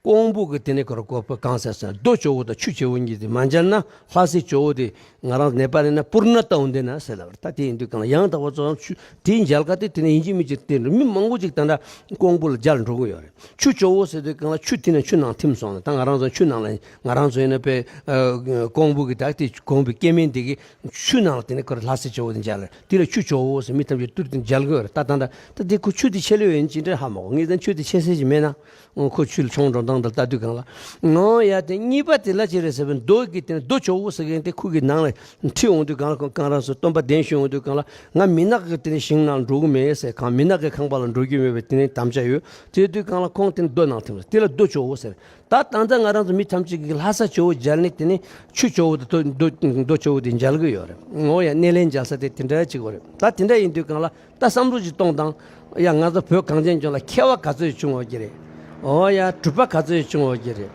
ཀོང་པོ་གི་དེ་ནས་ཁོ་ར་ཀོ་པོ་གང་ཟེར་ཟེར་རྡོ་ཇོ་བོ་དང་ཆུ་ཇོ་བོ་གཉིས་དེ་མ་མཇལ་ན། ལྷ་རྩེ་ཇོ་བོ་དེ་ང་རང་ནེ་པ་ལི་ན་པུར་ན་ཏའུ་འདི་ན་ཟེར་ལབ་རེད། ད་དེ་ཡིན་དུས་གང་ལ་ཡང་དག་པར་རྫོགས་ཆུ་དེའི་མཇལ་ཁ་དེ་དེ་ནས་ཡིན་གཅིག་མིན་གཅིག་དེ་མི་མང་པོ་ཅིག་ད་ལྟ་ཀོང་པོ་ལ་མཇལ་འགྲོ་གི་ཡོད་རེད། ཆུ་ཇོ་བོ་ཟེར་དུས་གང་ལ་ཆུ་དེ་ནས་ཆུ་ནང་ཐིམ་སོང་ན། ད་ང་རང་ཚོ་ཆུ་ནང་ལ་ང་རང་ཚོ་ཡིན་ན་པའི་ཀོང་པོ་གི་ད་དེ་གོང་པའི་སྐྱེ་དམན་དེ་གི་ཆུ་ནང་ལ་དེ་ནས་ཁོ་ར་ལྷ་རྩེ་ཇོ་བོ་དེ་མཇལ་ལ། དེ་ལ་ཆུ་ཇོ་བོ་ཟེར་མི་ཐམས་ཅད་ཏུར་དེ་མཇལ་དགོས་རེད། ད་ད་ད་ད་དེ་ཁོ་ཆུ་དེ་ཆེ་ལོས་ཡིན་ཅི་འདྲ་ཧ་མ་གོ། ངས་ད་ཆུ་དེ་ཆེ་སེ་ཞིག་མེད་ན། ཁོ་ཆུ་ལ་མཆོང་འགྲོ་སྟངས་དེ་ལྟ་དུས་གང་ལ། ངོ་ཡ་དེ་གཉིས་པ་དེ་ལ་ཅི་རེད་ཟེར་བའི་རྡོ་གི་དེ་ནས་རྡོ་ཇོ་བོ་ཟེར་མཁན་དེ་ཁོ་གི་ནང་ལ་ཁྲིད་འོང་དུས་གང་ལ། ཁོ་གང་རང་ཚོ་སྟོན་པ་གདན་ཞུ་འོང་དུས་གང་ལ། ང་མི་ནག་གི་དེ་ནས་ཞིང་ནང་འགྲོ་གི་མེད་ཟེར། གང་མི་ནག་གི་ཁང་པ་ལ་འགྲོ་རྒྱུ་མེད་པའི་དེ་ནས་དམ་བཅའ་ཡོད། དེ་དུས་གང་ལ་ཁོང་དེ་ནས་རྡོ་ནང་ཐིམ་ཟེར། དེ་ལ་རྡོ་ཇོ་བོ་ཟེར། ད་ད་ལྟ་ང་རང་ཚོ་མི་ཐམས་ཅད་ཀྱིས་ལྷ་ས་ཇོ་བོ་མཇལ་ནས་དེ་ནས་ཆུ་ཇོ་བོ་དེ་རྡོ་རྡོ་རྡོ་ཇོ་བོ་དེ་མཇལ་གི་ཡོད་རེད། ངོ་ཡ་སྣེ་ལེན་མཇལ་ས་དེ་དེ་འདྲ་ཅིག་ཡོད་རེད། ད་དེ་འདྲ་ཡིན་དུས་གང་ལ་ད་བསམ་བློ་ཅིག་གཏོང་དང་། ཡ་ང་ཚོ་བོད་གངས་ཅན་ལྗོངས་ལ་མཁས་པ་ག་ཚོད་བྱུང་ཡོད་ཀྱི་རེད། ཨོ་ཡ་གྲུབ་པ་ག་ཚོད་བྱུང་ཡོད་ཀྱི་རེད།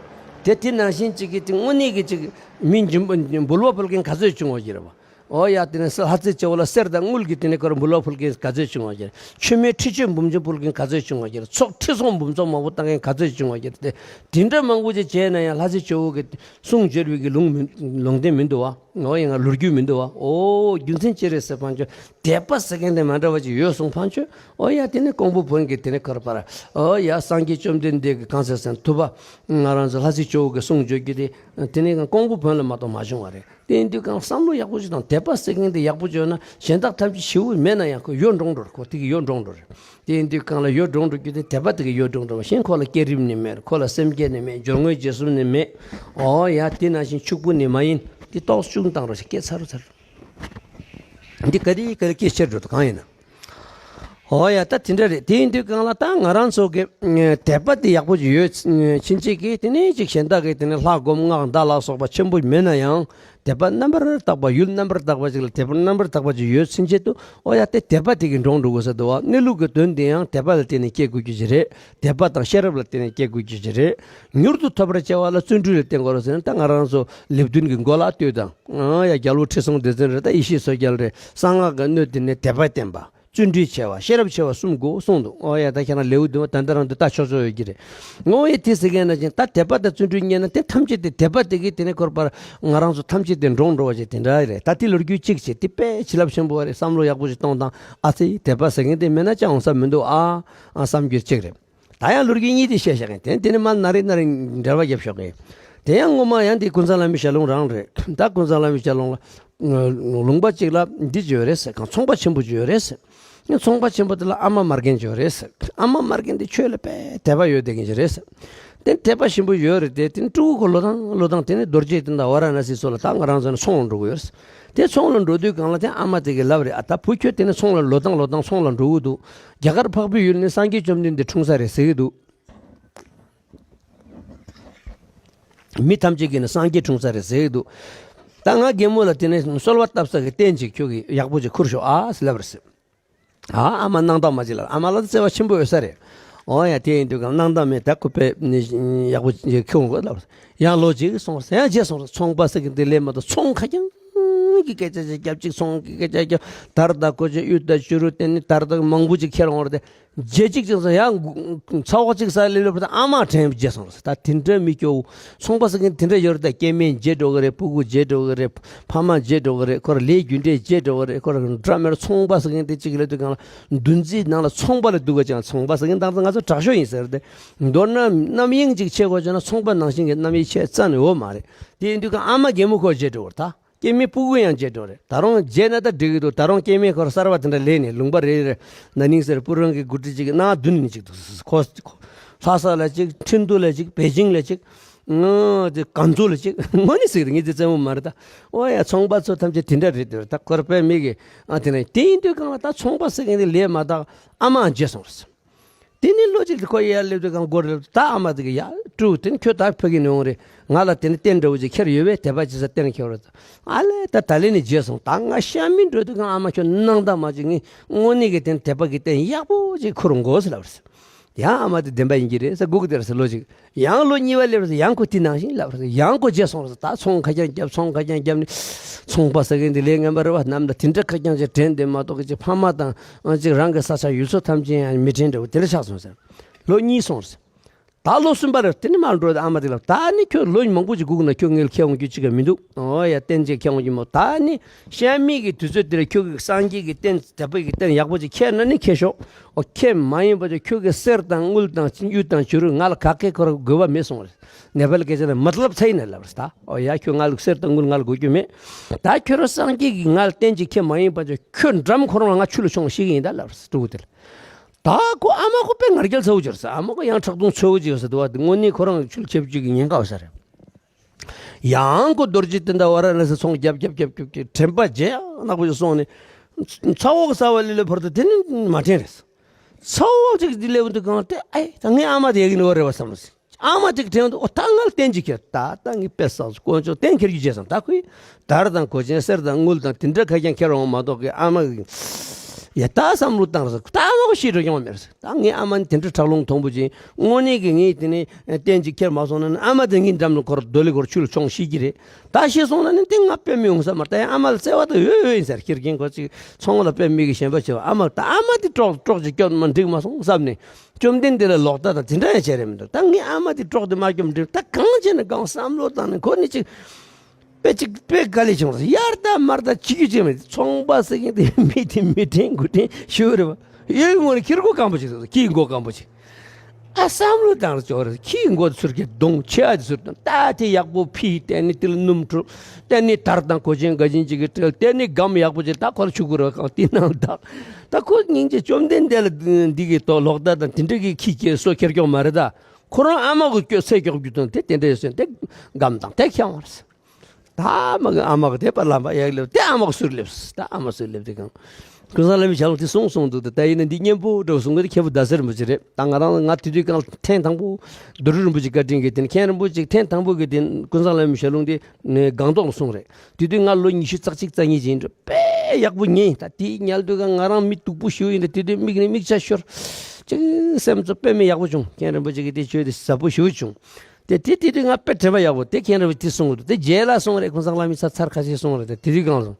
དེ་དེ་ནང་བཞིན་ཅིག་གི་དེ་དངོས་གནས་ཀྱི་ཅིག་མི་འབུལ་བ་ཕུལ་མཁན་ག་ཚོད་བྱུང་ཡོད་ཀྱི་རེད་བ། ཨོ་ཡ་དེ་ནས་ལྷ་རྩེ་ཇོ་བོ་ལ་གསེར་དང་དངུལ་གྱི་དེ་ནས་ཁོ་ར་འབུལ་བ་ཕུལ་མཁན་ག་ཚོད་བྱུང་བ་ཅིག། མཆོད་མེ་ཁྲི་བཅུ་འབུམ་བྱོན་ཕུལ་མཁན་ག་ཚོད་བྱུང་བ་ཅིག། ཚོགས་ཁྲི་སྲོང་འབུམ་ཚོགས་མང་པོ་བཏང་མཁན་ག་ཚོད་བྱུང་བ་ཅིག། དེ་དེ་འདྲ་མང་པོ་ཅིག་བྱས་ན་ཡང་ལྷ་རྩེ་ཇོ་བོ་གི་གསུང་བརྗོད་པའི་གི་ལུང་མི་ལུང་བསྟན་མི་འདུག་བ། ཨོ་ཡ་ང་ལོ་རྒྱུས་མི་འདུག་བ། ཨོ་རྒྱུ་མཚན་ཅི་རེད་ཟེར་ཕན་ཆོད། དད་པ་ཟེར་མཁན་དེ་མ་འདྲ་བ་ཅིག་ཡོད་གསུང་ཕན་ཆོད། ཨོ་ཡ་དེ་ནས་ཀོང་པོ་བོན་གྱི་དེ་ནས་ཁོ་ར་པར། ཨོ་ཡ་སངས་རྒྱས་བཅོམ་ལྡན་འདས་ཀྱི་གང་ཟེར་ཟེར་ཐུབ་པ། ང་རང་ཚོ་ལྷ་རྩེ་ཇོ་བོ་གི་གསུང་བརྗོད་རྒྱུ་དེ། དེ་ནས་ཀོང་པོ་བོན་ལ་མ་གཏོགས་མ་བྱུང་བ་རེད། དེ་ཡིན་དུས་གང་བསམ་བློ་ཡག་པོ་ཞིག་དང་དད་པ་ཟེར་མཁན་དེ་ཡག་པོ་བྱོས་ན་གཞན་དག་ཐམས་ཅད་ཞེ་པོ་མེད་ན་ཡང་ཁོ་ཡོད་འགྲོ་འགྲོ་རེད། ཁོ་དེ་གི་ཡོད་འགྲོ་འགྲོ་རེད། དེ་ཡིན་དུས་གང་ལ་ཡོད་འགྲོ་འགྲོ་རྒྱུ་དེ་དད་པ་དེ་གི་ཡོད་འགྲོ་འགྲོ་བ་གཞན་ཁོ་ལ་བསྐྱེད་རིམ་ནི་མེད། ཁོ་ལ་སེམས་བསྐྱེད་ནི་མེད། སྦྱོར་དངོས་རྗེས་གསུམ་ནི་མེད། ཨོ་ཡ་དེ་ནང་བཞིན་ཕྱུག་པོ་ནི་མ་ཡིན། དེ་ཏོག་ཙམ་བཏང་རོགས་ཞེས་སྐད་ཚར་རུ་ཚར། འདི་ག་རེ་ག་རེ་སྐད་ཆེར་འགྲོ་དུ་གང་ཡིན་ན། ཨོ་ཡ་ད་དེ་འདྲ་རེད། དེ་ཡིན་དུས་གང་ལ་ད་ང་རང་ཚོ་གི་དད་པ་དེ་ཡག་པོ་ཅིག་ཡོད་ཕྱིན་ཆད་ཀྱི་དེ་ནས་ཅིག་གཞན་དག་གི་དེ་ནས་ལྷ་སྒོམ་སྔགས་བཟླ་ལ་སོགས་པ་ཆེན་པོ་མེད་ན་ཡང་། དད་པ་རྣམ་པར་དག་པ་ཡུལ་རྣམ་པར་དག་པ་ཅིག་ལ་དད་པ་རྣམ་པར་དག་པ་ཅིག་ཡོད་ཕྱིན་ཆད་དུ། ཨོ་ཡ་དེ་དད་པ་དེ་གི་འགྲོ་འགྲོ་དགོས་ས་འདུག་བ། གནས་ལུགས་ཀྱི་དོན་དེ་ཡང་དད་པ་ལ་བརྟེན་ནས་སྐྱེ་དགོས་རྒྱུ་ཞིག་རེད། དད་པ་དང་ཤེས་རབ་ལ་བརྟེན་ནས་སྐྱེ་དགོས་རྒྱུ་ཞིག་རེད། མྱུར་དུ་ཐོབ་པར་བྱ་བ་ལ་བརྩོན་འགྲུས་ལ་བརྟེན་དགོས་རེད་ཟེར་ན། ད་ང་རང་ཚོ་ལེབ་བདུན་གྱི་མགོ་ལ་ལྟོས་དང་། ཨ་ཡ་རྒྱལ་པོ་ཁྲི་སྲོང་ལྡེ་བཙན་རེད། ད་ཡེ་ཤེས་མཚོ་རྒྱལ་རེད། གསང་སྔགས་ཀྱི་སྣོད་དེ་ནས་དད་པ་བརྟན་པ། བརྩོན་འགྲུས་ཆེ་བ། ཤེས་རབ་ཆེ་བ་གསུམ་དགོས་གསུངས་འདུག། ཨོ་ཡ་ད་ཁྱེད་རང་ལེའུ་བདུན་པ་ད་ལྟ་རང་འདི་ལྟ་ཆོག་ཆོག་ཡོད་ཀྱི་རེད། ངོ་བོ་ཡི་དེ་ཟེར་མཁན་ན་ཅིང་ད་དད་པ་དང་བརྩོན་འགྲུས་རྙེད་ན་དེ་ཐམས་ཅད་དེ་དད་པ་དེ་གིས་དེ་ནས་འཁོར་བར་ང་རང་ཚོ་ཐམས་ཅད་དེ་འགྲོགས་འགྲོ་བ་ཞིག་དེ་འདྲ་རེད། ད་དེ་ལོ་རྒྱུས་གཅིག་བྱེད་དེ་དཔེ་བྱིན་རླབས་ཆེན་པོ་རེད། བསམ་བློ་ཡག་པོ་ཞིག་གཏོང་དང་། ཨ་ཙི་དད་པ་ཟེར་མཁན་དེ་མེད་ན་ཅང་འོང་ས་མི་འདུག་ཨ། ཨ་བསམ་རྒྱུ་གཅིག་རེད། ད་ཡང་ལོ་རྒྱུས་གཉིས་དེ་བཤད་བཞག་གིན་དེ་དེ་ནས་མ་ན་རེ་ན་རེ་འགྲེལ་བ་རྒྱབ་ཤོག་གིན། དེ་ཡང་ངོ་མ་ཡང་དེ་ཀུན་བཟང་བླ་མའི་ཞལ་ལུང་རང་རེད། ད་ཀུན་བཟང་བླ་མའི་ཞལ་ལུང་ལ། ལུང་པ་གཅིག་ལ་འདི་ཅིག་ཡོད་རེད་ཟེར། གང་ཚོང་པ་ཆེན་པོ་ཅིག་ཡོད་རེད་ཟེར། ཚོང་པ་ཆེན་པོ་དེ་ལ་ཨ་མ་མ་རྒན་ཅིག་ཡོད་རེད་ཟེར། ཨ་མ་མ་རྒན་དེ་ཆོས་ལ་དཔེ་དད་པ་ཡོད་བསྡད་མཁན་ཅིག་རེད་ཟེར། དེ་དད་པ་ཆེན་པོ་ཡོད་རེད་དེ། དེ་ཕྲུ་གུ་ཁོ་ལོ་ཐང་ལོ་ཐང་དེ་ནི་རྡོ་རྗེ་གདན་དང་ཝཱ་ར་ཎ་སི་སོགས་ལ་ད་ང་རང་ཚོ་ནི་ཚོང་ལ་འགྲོ་གི་ཡོད་རེད་ཟེར། དེ་ཚོང་ལ་འགྲོ་དུས་སྒང་ལ་དེ་ཨ་མ་དེ་གིས་ལབ་རེད། ཨ། ད་བུ་ཁྱོད་དེ་ནི་ཚོང་ལ་ལོ་ཐང་ལོ་ཐང་ཚོང་ལ་འགྲོ་གི་འདུག། རྒྱ་གར་འཕགས་པའི་ཡུལ་ནི་སངས་རྒྱས་བཅོམ་ལྡན་འདས་འཁྲུངས་ས་རེད་ཟེར་གི་འདུག། མི་ཐམས་ཅད་ཀྱིས་ནི་སངས་རྒྱས་འཁྲུངས་ས་རེད་ཟེར་གི་འདུག། ད་ང་རྒན་མོ་ལ་དེ་ནས་གསོལ་བ་བཏབ་ས་གི་རྟེན་ཅིག་ཁྱོད་ཀྱིས་ཡག་པོ་ཅིག་ཁུར་ཤོག་ཨ་ཟེར་ལབ་རེད་ཟེར། ཨ། ཨ་མ་སྣང་དག་མ་ཅིག་ལ། ཨ་མ་ལ་བརྩེ་བ་ཆེན་པོ་ཡོད་ས་རེད། འོ་ཡ། དེ་ཡིན་དུས་གང་སྣང་དག་མས་ད་ཁོ་དཔེ་ཡག་པོ་ཅིག་ཁྱོད་ཀྱིས་ལབ་རེད། ཡང་ལོ་གཅིག་སོང་རེད། ཡང་རྗེས་སོང་རེད། ཚོང་པ་ཟེར་གི་འདི་ལས་མ་གཏོགས་ཚོང་ཁ་རྐྱང་གི་སྐད་ཆ་ཅིག་རྒྱབ། ཅིག་ཚོང་གི་སྐད་ཆ་རྒྱབ། དར་དང་གོས་ཆེན་གཡུ་དང་བྱུ་རུ་དེ་ནི་དར་དང་མང་པོ་ཅིག་ཁྱེར་འོང་རེད་དེ། རྗེས་གཅིག་ཅིག་སོང་ཡང་ཚ་བོ་གཅིག་ས་ལེ་ལོ་བ་དང་ཨ་མ་དྲན་རྗེས་སོང་རེད། ད་དེ་འདྲ་མི་སྐྱོ་བོ། ཚོང་པ་ཟེར་མཁན་དེ་འདྲ་ཡོད་རེད། ད་སྐྱེ་དམན་བརྗེད་འགྲོ་གི་རེད། ཕྲུ་གུ་བརྗེད་འགྲོ་གི་རེད། ཕ་མ་བརྗེད་འགྲོ་གི་རེད། ཁོ་རང་ལས་རྒྱུ་འབྲས་བརྗེད་འགྲོ་གི་རེད། ཁོ་རང་འདྲ་མེད། ཚོང་པ་ཟེར་མཁན་དེ་གཅིག་ལབ་དུས་སྒང་ལ་འདུ་འཛིའི་ནང་ལ་ཚོང་པ་ལ་སྡུག་ག་ཅང་། ཚོང་པ་ཟེར་མཁན་ད་ལྟ་ང་ཚོ་དྲག་ཤོས་ཡིན་ཟེར་ཏེ། མདོར་ན་རྣམ་གཡེང་ཅིག་བྱེད་དགོས་བྱུང་ན་ཚོང་པ་ནང་བཞིན་གྱི་རྣམ་གཡེང་བྱེད་རྩ་ནས་ཡོད་མ་རེད། དེ་ཡིན་དུས་སྒང་ཨ་མ་རྒན་མོ་ཁོ་བརྗེད་འགྲོ་བ་རེད་ད། སྐྱེ་དམན་ཕྲུ་གུ་ཡང་བརྗེད་འགྲོ་རེད། ད་རུང་བརྗེད་ན་ད་འགྲིག་གི་འདུག། ད་རུང་སྐྱེ་དམན་ཁོ་རང་གསར་པ་དེ་འདྲ་ལས་ནས་ལུང་པ་རེ་རེ་ན་ནིང་ཟེར་སྤུ་རང་གི་འགོ་ཁྲིད་ཅིག་གི་ནང་བདུན་ནས་ཅིག་འདུག། ཁོ་ཁོ་ལྷ་ས་ལ་ཅིག། ཁྲིན་ཏུ་ལ་ཅིག། པེ་ཅིང་ལ་ཅིག། ང་དེ་ཀན་ཙོ་ལ་ཅིག། དངོས་གནས་ཟེར་གི་རེད། ངས་དེ་རྩེད་མོ་མ་རེད་ད། ཨོ་ཡ། ཚོང་པ་ཚོ་ཐམས་ཅད་དེ་འདྲ་རེད་དེ། ད་ཁོ་རང་དཔེ་མེད་གི། ཨ། དེ་ནས་དེ་ཡིན་དུས་སྒང་ལ་ད་ཚོང་པ་ཟེར་མཁན་དེ་ལས་མ་དག། ཨ་མའང་བརྗེད་སོང་རེད། དེ་ནས་ལོ་གཅིག་དེ་ཁོ་ཡར་སླེབས་དུས་སྒང་སྒོ་རེ་ལ་ད་ཨ་མ་དེ་གིས་ཡ་ཕྲུ་གུ་དེ་ནི་ཁྱོད་ད་ཕ་གི་ནས་འོང་རེད། ང་ལ་དེ་ནི་རྟེན་འདྲ་བོ་ཅིག་ཁྱེར་ཡོད་པས། དད་པ་བྱེད་ས་རྟེན་ཁྱེར་རེད། ཨ་ལས། ད་ད་ལས་ནས་བརྗེད་སོང་། ད་ང་གཤམ་མི་འགྲོ་དུས་སྒང་ཨ་མ་ཁྱོད་སྣང་དག་མ་ཅིག། ངས་དངོས་གནས་ཀྱི་དེ་ནི་དད་པ་གི་རྟེན་ཡག་པོ་ཅིག་ཁུར་འོང་དགོས་ཟེར་ལབ་རེད། ཡང་ཨ་མ་དེ་བདེན་པ་ཡིན་གྱི་རེད་ཟེར་སྒུག་བསྡད་རེད་ཟེར། ལོ་གཅིག། ཡང་ལོ་གཉིས་པ་སླེབས་རེད། ཡང་ཁོ་དེ་ནང་བཞིན་ལབ་རེད། ཡང་ཁོ་བརྗེད་སོང་རེད། ད་ཚོང་ཁ་རྐྱང་རྒྱབ། ཚོང་ཁ་རྐྱང་རྒྱབ་ནས་ཚོང་པ་ཟེར་མཁན་དེ་ལས་ངན་པ་རེད་བ། ནམ་ད་དེ་འདྲ་ཁ་རྐྱང་ཅིག་དྲན་བསྡད་མ་གཏོགས་ཀྱི་ཅིག་ཕ་མ་དང་ཨ་ཅིག་རང་གི་ས་ཆ་ཡུལ་ཚོ་ཐམས་ཅད་ཡང་མི་དྲན་འདྲ་བོ་དེ་འདྲ་ཆགས་སོང་ཟེར། ལོ་གཉིས་སོང་རེད། ད་ལོ་གསུམ་པ་རེད། དེ་ནས་མར་འགྲོ། ཨ་མ་དེ་ལ་ད་ནི་ཁྱོད་ལོ་མང་པོ་ཅིག་སྒུག་ན་ཁྱོད་ངའི་ལ་ཁྱེར་འོང་རྒྱུ་ཅིག་ག་མི་འདུག། ཨོ་ཡ། རྟེན་ཅིག་ཁྱེར་འོང་རྒྱུ་མོ། ད་ནི་གཤམ་མི་གི་དུས་ཚོད་དེ་ལ་ཁྱོད་ཀྱི་སངས་རྒྱས་ཀྱི་རྟེན་དད་པ་གི་རྟེན་ཡག་པོ་ཅིག་ཁྱེར་ན་ནི་ཁྱེར་ཤོག། ཨོ། ཁྱེད་མ་ཡིན་པ་ཅིག་ཁྱོད་ཀྱི་གསེར་དང་དངུལ་དང་གཡུ་དང་བྱུ་རུ་ང་ལ་ག་གེ་ཁོ་ར་དགོས་པ་མེད་གསུངས་རེད། ནེ་པ་ལི་སྐད་ཆ་ལ་མ་ཏ་ལབ་ཚ་ཡིན་ན་ལབ་རེད། ད་ཨོ་ཡ། ཁྱོད་ང་ལ་གསེར་དང་དངུལ་ང་ལ་དགོས་རྒྱུ་མེད། ད་ཁྱོད་རང་སངས་རྒྱས་ཀྱིས་ང་ལ་རྟེན་ཅིག་ཁྱེར་མ་ཡིན་པ་ཅིག་ཁྱོད་འགྲམ་ཁོ་རང་ལ་ང་ཆུ་ལ་མཆོང་ཤེས་ཀྱི་ཡིན་ད་ལབ་རེད། ཕྲུ་གུ་དེ་ལ། ད་ཁོ་ཨ་མ་ཁོ་དཔེ་ང་རྒྱལ་ཚ་བོ་ཅིག་རེད་ཟེར། ཨ་མ་ཁོ་ཡང་ཁྲག་འཐུང་ཚ་བོ་ཅིག་ཡོད་ཟེར་འདུག་བ། དངོས་གནས་ཁོ་རང་ཆུ་ལ་ཁྱེར་རྒྱུ་གི་ཉེན་ཁ་ཡོད་ས་རེད། ཡང་ཁོ་རྡོ་རྗེ་གདན་དང་ཝཱ་ར་ཎ་སི་ཚོང་རྒྱབ་རྒྱབ་རྒྱབ་རྒྱབ་ཀྱི་དྲན་པ་བརྗེད་ཡག་ནག་པོ་ཞིག་སོང་ནས། ཚ་བོ་གི་ས་བ་ལི་ལི་བར་དུ་དེ་ནི་མ་དྲན་རེད། ཚ་བོ་ཅིག་འདི་སླེབས་འདུག་གང་དེ། ཨེ། ད་ངའི་ཨ་མ་དེ་ཡག་གི་ནི་བ་རེད་བ་བསམ་རེད། ཨ་མ་ཅིག་དྲན་འདུག། ཨོ། ད་ང་ལ་རྟེན་ཅིག་ཁྱེར། ད་ལྟ་ངའི་དཔེ་བསགས་སོང་། དཀོན་མཆོག་རྟེན་ཁྱེར་རྒྱུ་བརྗེད་སོང་། ད་ཁོས་དར་དང་གོས་ཆེན་གསེར་དང་དངུལ་དང་དེ་འདྲ་ཁ་རྐྱང་ཁྱེར་འོང་མ་གཏོགས་ཀྱི་ཨ་མ་གི། ཡ། ད་བསམ་བློ་བཏང་རེད་ཟེར། ད་ཨ་མ་ཁོ་ཤི་འགྲོ་ཡོང་བ་མེད་ཟེར། ད་ངའི་ཨ་མ་ནི་དེ་འདྲ་ཁྲག་རླུང་མཐོན་པོ་ཅིག། དངོས་གནས་ཀྱི་ངས་དེ་ནས་རྟེན་ཅིག་ཁྱེར་མ་སོང་ན་ནི་ཨ་མ་དེ་ངའི་འགྲམ་ལ་ཁོ་ར་རྡོ་ལི་ཁོ་ར་ཆུ་ལ་མཆོང་ཤེས་ཀྱི་རེད། ད་ཤི་སོང་ན་ནི་དེ་ང་དཔེ་མི་ཡོང་ས་མ་རེད། ད་ཡང་ཨ་མ་ལ་བརྩེ་བ་དང་ཡོད་ཡོད་ཡིན་ཟེར། ཁྱེར་མཁན་ཁོ་ཅིག་ཚོང་ལ་དཔེ་མི་གི་ཞེན་པ་བྱེད་པ། ཨ་མ་ལ་ད་ཨ་མ་དེ་གྲོགས་གྲོགས་ཅིག་སྐྱོབ་མ་འགྲིག་མ་སོང་བསམ་ནས། བཅོམ་ལྡན་འདས་ལ་ལོག་ལྟ་དང་དེ་འདྲ་ཡང་བྱས་རེད་མི་འདུག། ད་ངའི་ཨ་མ་དེ་གྲོགས་དེ་མ་སྐྱོབ་འགྲིག། ད་གང་བྱས་ན་གང་བསམ་བློ་བཏང་ནས་ཁོ་ནི་ཅིག་དཔེ་ཅིག་དཔེ་དཀའ་ལས་བྱུང་ཟེར། ཡར་ལྟ་མར་ལྟ་བྱེད་རྒྱུ་ཅིག་མེད། ཚོང་པ་ཟེར་མཁན་དེ་མི་དེ་མི་དྲན་དགུ་དྲན་ཞུ་རེད་བ། ཡོད་ངོ་ནས་ཁྱི་མགོ་སྐམ་པོ་ཅིག་ཟེར། ཁྱི་མགོ་སྐམ་པོ་ཅིག། ཨ། བསམ་བློ་བཏང་རེ་ཅོག་རེ། ཁྱི་མགོ་ཚུར་གྱི་གདོང་ཆེ་ཨ་དེ་ཚུར་བཏང་། ད་དེ་ཡག་པོ་ཕྱིས། དེ་ནི་དེ་ལ་སྣུམ་བྲོ། དེ་ནི་དར་དང་གོས་ཆེན་འགའ་ཞིག་ཅིག་གི་སྤྲེལ། དེ་ནི་སྒམ་ཡག་པོ་ཅིག། ད་ཁོ་ལ་ཆུ་ཁུར་བ་གང་དེ་ནང་ད། ད་ཁོ་སྙིང་རྗེ། བཅོམ་ལྡན་འདས་ལ་འདི་གི་ཐོག་ལོག་ལྟ་དང་དེ་འདྲ་གི་ཁྱི་སྐྱེ་སོ་ཁྱེར་ཀྱོག་མ་རེད་ད། ཁོ་རང་ཨ་མ་གི་སྐྱོ་ཚེ་སྐྱོག་རྒྱུ་དང་དེ་དེ་འདྲ་ཡོད་སོང་། དེ་སྒམ་དང་དེ་ཁྱེར་བ་རེད། ད་མ་གི་ཨ་མ་གི་དེ་པ་ལམ་པ་ཡག་སླེབས། དེ་ཨ་མ་གི་ཟུར་སླེབས། ད་ཨ་མ་ཟུར་སླེབས་དེ་གང་ཀུན་བཟང་བླ་མའི་ཞལ་ལུང་དེ་གསུངས་གསུངས་འདུག། ད་ད་ཡིན་ན་འདི་སྙན་པོ་འདྲ་བོ་གསུང་གི། དེ་མཁན་པོ་རྡ་སར་རིན་པོ་ཆེ་རེད། ད་ང་རང་ང་དེ་དུས་གང་ཐེངས་དང་པོ་རྡོ་རི་རིན་པོ་ཆེ་བཀའ་དྲིན་གྱིས་དེ་ནི་མཁན་རིན་པོ་ཆེ་ཐེངས་དང་པོ་གི་དེ་ཀུན་བཟང་བླ་མའི་ཞལ་ལུང་དེ་ནི་སྒང་ཏོག་ལ་གསུངས་རེད། དེ་དུས་ང་ལོ་ཉི་ཤུ་རྩ་གཅིག་རྩ་གཉིས་ཅིག་ཡིན་འགྲོ། དཔེ་ཡག་པོ་ཉན། ད་དེ་ཉལ་དུས་གང་ང་རང་མི་སྡུག་པོ་ཞིག་ཡིན། ད་དེ་དུས་མིག་ནས་མིག་ཆ་ཤོར། ཅིག་སེམས་ཚོ་དཔེ་མི་ཡག་པོ་བྱུང་། མཁན་རིན་པོ་ཆེ་གི་དེ་ཆོས་དེ་ཟབ་པོ་ཞེ་པོ་བྱུང་། དེ་དེ་དེ་དུས་ང་དཔེ་དྲན་པ་ཡག་པོ་དེ་མཁན་རིན་པོ་ཆེ་གསུང་གི་འདུག། དེ་རྗེས་ལ་གསུང་རེད། ཀུན་བཟང་བླ་མའི་ཚར་ཚར་ཁ་ཤས་གསུང་རེད། དེ་དེ་དུས་གང་སོང་།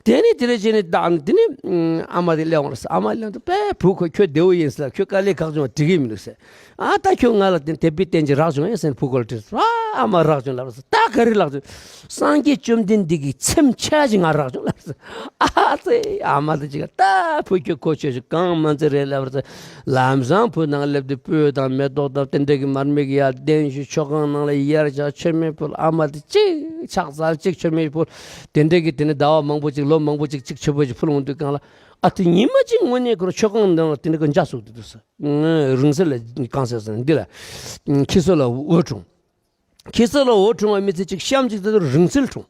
དེ་ནས་དེ་རེ་བྱས་ནས་བདག་ནི་དེ་ནས་ཨ་མ་དེ་སླེབས་འོང་ཟེར། ཨ་མ་སླེབས་དུས་དཔེ་བུ་ཁོ་ཁྱོད་བདེ་བོ་ཡིན་ཟེར། ཁྱོད་དཀའ་ལས་ཁག་བྱུང་བ་འགྲིག་གི་མི་འདུག་ཟེར། ཨ། ད་ཁྱོད་ང་ལ་དེ་དད་པའི་རྟེན་ཅིག་རག་བྱུང་ཡ་ཟེར་ནས་བུ་ཁོ་ལ་དྲིས་སོང་། ཨ། ཨ་མ་རག་བྱུང་ལབ་རེད་ཟེར། ད་ག་རེ་རག་བྱུང་། སངས་རྒྱས་བཅོམ་ལྡན་འདས་ཀྱི་ཚེམས་ཆག་ཅིག་ང་རག་བྱུང་ལབ་རེད་ཟེར། ཨ་ཙི། ཨ་མ་དེ་ཅིག་ད་བུ་ཁྱོད་གོ་ཆོད་ཅིག་གང་མ་ཚད་རེད་ལབ་རེད་ཟེར། ལམ་སང་བུ་ནང་སླེབས་དུས་སྤོས་དང་མེ་ཏོག་དང་དེ་འདྲ་གི་མར་མེ་གི་ཡར་གདན་ཞུས། མཆོད་ཁང་ནང་ལ་ཡར་བཞག་མཆོད་མེ་ཕུལ། ཨ་མ་དེ་ཅིག་ཕྱག་འཚལ་ཅིག་མཆོད་མེ་ཕུལ། དེ་འདྲ་གི་དེ་ནས་ཟླ་བ་མང་པོ་ཅིག་ལོ་མང་པོ་ཅིག་ཅིག་མཆོད་པ་ཅིག་ཕུལ་འོང་དུས་གང་ལ། ཨ་དེ་ཉི་མ་གཅིག་དངོས་གནས་ཁོ་རང་མཆོད་ཁང་ནང་ལ་དེ་འདྲ་གི་འཇའ་ཟུག་དེ་འདུག་ཟེར། རིང་བསྲེལ་ལ་གང་ཟེར་ཟེར་ན་འདི་ལ། ཁྱི་སོ་ལ་འོད་འཁྲུངས། ཁྱི་སོ་ལ་འོད་འཁྲུངས་པ་མི་ཚེ་གཅིག་གཤམ་གཅིག་དེ་ཚོ་རིང་བསྲེལ་འཁྲུངས།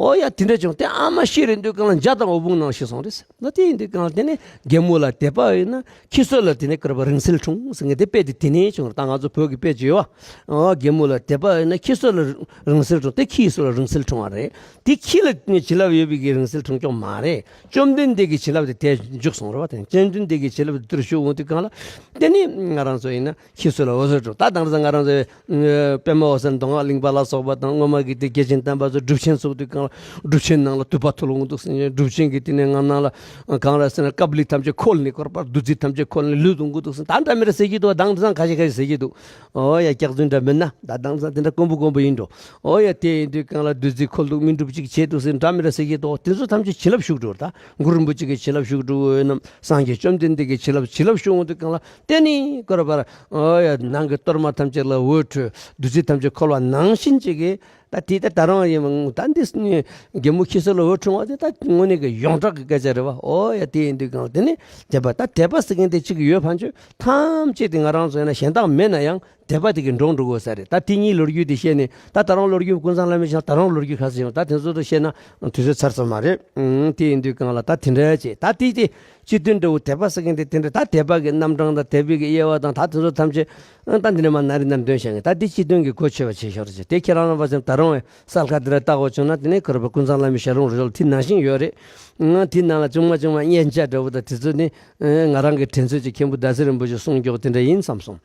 ཨོ་ཡ། དེ་འདྲ་བྱུང་། དེ་ཨ་མ་ཤི་རན་དུས་གང་ལ་འཇའ་དང་འོད་ཕུང་ནང་ཤི་སོང་རེད་ཟེར། ད་དེ་ཡིན་དུས་གང་ལ་དེ་ནས་རྒན་མོ་ལ་དད་པ་ཡོད་ན་ཁྱི་སོ་ལ་དེ་ནས་ག་རེ་བ་རིང་བསྲེལ་འཁྲུངས་ཟེར་མཁན་དེ་དཔེ་དེ་དེ་ནས་བྱུང་རེད། ད་ང་ཚོ་བོད་ཀྱི་དཔེ་ཅིག་ཡོད་བ། ཨོ། རྒན་མོ་ལ་དད་པ་ཡོད་ན་ཁྱི་སོ་ལ་རིང་བསྲེལ་འཁྲུངས། དེ་ཁྱི་སོ་ལ་རིང་བསྲེལ་འཁྲུངས་པ་རེད། དེ་ཁྱི་ལ་བྱིན་རླབས་ཡོད་པའི་གི་རིང་བསྲེལ་འཁྲུངས་ཀྱང་མ་རེད། བཅོམ་ལྡན་འདས་ཀྱི་བྱིན་རླབས་དེ་དེ་འཇུག་སོང་རེད་བ། དེ་བཅོམ་ལྡན་འདས་ཀྱི་བྱིན་རླབས་དེ་དེར་ཞུགས་འོང་དུས་གང་ལ། དེ་ནི་ང་རང་ཚོ་ཡིན་ན་ཁྱི་སོ་ལ་འོད་ཟེར་འཁྲུངས། ད་དེང་སང་ང་རང་ཚོའི་ཨ་པདྨ་འོད་གསལ་མདོ་སྔགས་གླིང་པ་ལ་སོགས་པ་དང་སྔོན་མ་གི་དེ་དགེ་ཆེན་དམ་པ་ཚོ་སྒྲུབ་ཆེན་ཚོགས་དུས་གང་ལ་སྒྲུབ་ཆེན་ནང་ལ་དུ་བ་འཐུལ་འོང་འདུག་ཟེར། སྒྲུབ་ཆེན་གྱི་དེ་ནས་ང་ནང་ལ་གང་ལ་ཟེར་ན་ཀཱབ་ལི་ཐམས་ཅད་ཁོལ་ནས་བསྐོར་བར་བདུད་རྩི་ཐམས་ཅད་ཁོལ་ནས་ལུད་འོང་འདུག་ཟེར། ད་འདྲ་མི་འདྲ་ཟེར་གྱི་འདུག། དེང་སང་ཁ་ཤས་ཁ་ཤས་ཟེར་གྱི་འདུག། ཨོ་ཡ། སྐྱག་རྫུན་འདྲ་མིན་ན། ད་དེང་སང་དེ་འདྲ་དཀོན་པོ་དཀོན་པོ་ཡིན་འགྲོ། ཨོ་ཡ། དེ་ཡིན་དུས་གང་ལ་བདུད་རྩི་ཁོལ་འདུག། སྨིན་སྒྲུབ་ཅིག་བྱས་འདུག་ཟེར་འདྲ་མི་འདྲ་ཟེར་གྱི་འདུག། དེ་ཚོ་ཐམས་ཅད་བྱིན་རླབས་ཞུགས་འགྲོ། ད་གུ་རུ་རིན་པོ་ཆེ་གི་བྱིན་རླབས་ཞུགས་འགྲོ་འོ་ན། སངས་རྒྱས་བཅོམ་ལྡན་འདས་ཀྱི་བྱིན་རླབས་བྱིན་རླབས་ཞུགས་འོང་དུས་གང་ལ། དེ་ནི་ཀོ་ར་པར། ཨོ་ཡ། ནང་གི་གཏོར་མ་ཐམས་ཅད་ལ་འོད་འཕྲོས། བདུད་རྩི་ཐམས་ཅད་ཁོལ་བ་ནང་བཞིན་ཅིག་གིས། ད་དེ་ད་ད་རང་ཡིན་མ། ད་འདི་ནི་རྒན་མོ་ཁྱི་སོ་ལ་འོད་འཁྲུངས་པ་དེ་ད་དངོས་གནས་ཀྱི་ཡོངས་གྲགས་ཀྱི་སྐད་ཆ་རེད་བ། ཨོ་ཡ། དེ་ཡིན་དུས་གང་ལ་དེ་ནི་དད་པ། ད་དད་པ་ཟེར་མཁན་དེ་གཅིག་ཡོད་ཕན་ཆོད། ཐམས་ཅད་དེ་ང་རང་ཚོ་ཡིན་ན་གཞན་དག་མེད་ན་ཡང་དད་པ་དེ་གིས་འགྲོ་འགྲོ་དགོས་ས་རེད། ད་དེ་གཉིས་ལོ་རྒྱུས་དེ་བཤད་ནས། ད་ད་རུང་ལོ་རྒྱུས་ཀུན་བཟང་བླ་མའི་ཞལ། ད་རུང་ལོ་རྒྱུས་ཁ་ཤས་ཡོང་། ད་དེ་ཚོ་དེ་བཤད་ན་དུས་ཚོད་ཚར་ས་མ་རེད། ཨང་། དེ་ཡིན་དུས་གང་ལ་ད་དེ་འདྲ་བྱས། ད་དེ་དེ་སྤྱི་དོན་འདྲ་བོ། དད་པ་ཟེར་མཁན་དེ་དེ་འདྲ། ད་དད་པ་གི་རྣམ་གྲངས་དང་དད་པའི་གི་དབྱེ་བ་དང་ད་དེ་ཚོ་ཐམས་ཅད། ཨང་། ད་འདི་ནས་མར་ན་རེ་ན་རེ་འདོན་བྱ་ངེས། ད་འདི་སྤྱི་དོན་གྱི་གོ་ཆོད་པ་བྱེད་ཤོག་རེ་བྱས། དེ་ཁྱེད་རང་རྣམ་པ་ཚོས་ད་རུང་བའི་གསལ་ཁ་འདི་འདྲ་བལྟ་དགོས་བྱུང་ན། དེ་ནས་ཁོ་ར་པ་ཀུན་བཟང་བླ་མའི་ཞལ་ལུང་རེ་ལ་དེ་ནང་བཞིན་ཡོད་རེད། ཨང་། དེ་ནང་ལ་ཆུང་མ་ཆུང་མ་སྙན་ཆ་འདྲ་བོ་དང་དེ་ཚོ་ནི། ཨང་། ང་རང་གི་དྲན་ཚོད་ཀྱི་མཁན་པོ་ཟླ་ཟེར་རིན་པོ་ཆེས་གསུངས་རྒྱུ་དེ་འདྲ་ཡིན་བསམ་སོང་།